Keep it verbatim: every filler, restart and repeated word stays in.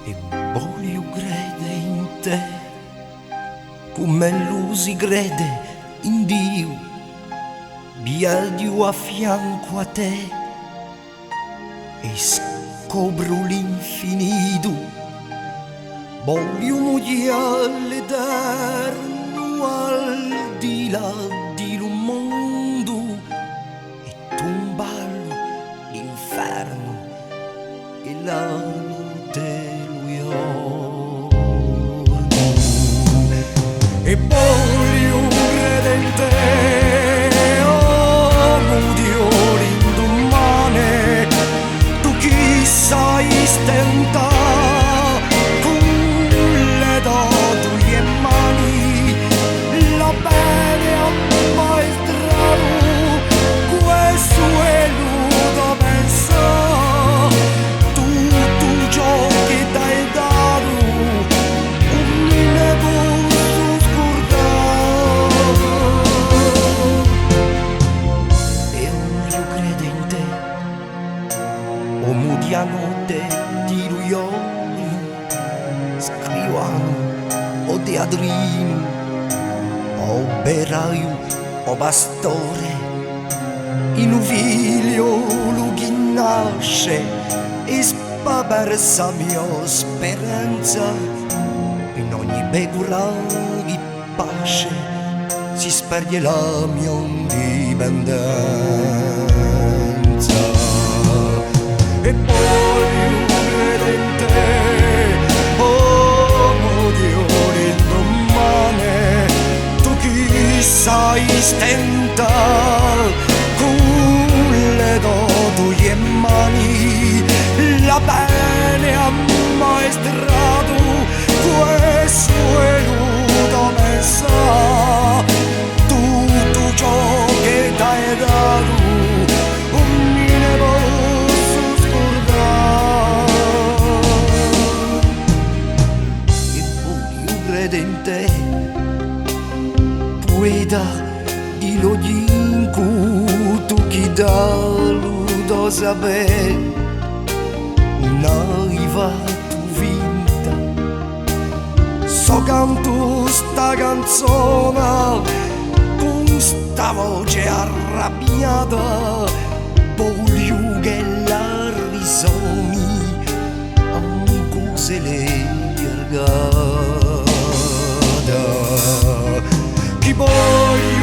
È vogliu crede in tè, cum'ellu si crede in Diu, viaghju à fiancu à tè è scopru l'infinitu. Vogliu mughjà l'eternu al di là di lu mondu è tumballu l'infernu è la notte è lu ghjornu. È vogliu crede in tè, o mughjò l'indumane, tù chì sai stentà cù le to duie mane la pene à mai stranu, questu hè lu to pensà, tuttu ciò chì t'ai datu, ùn mi ne possu scurdà. È vogliu crede in tè, o mughjanu di lu ghjornu, scrivanu o teatrinu, o operaiu o pastore, in u figliolu chì nasce è spapersa a mo speranza, in ogni pecura chì pasce si sparghje la mo indipendenza. È vogliu crede in tè, o mughjò l'indumane, tù chì sai stentà cù le to duie mane la pene à mai stranu, questu hè lu to pensà, tuttu ciò chì t'ai datu, ùn mi ne possu scurdà. È vogliu crede in tè, pueta di l'oghji incù tù chì da lu to sapè ùn hai fattu finta. Sò cantu sta canzona cù sta voce arrabbiata, vogliu ch'ella risoni ancu s'ella hè allargata. Chì vogliu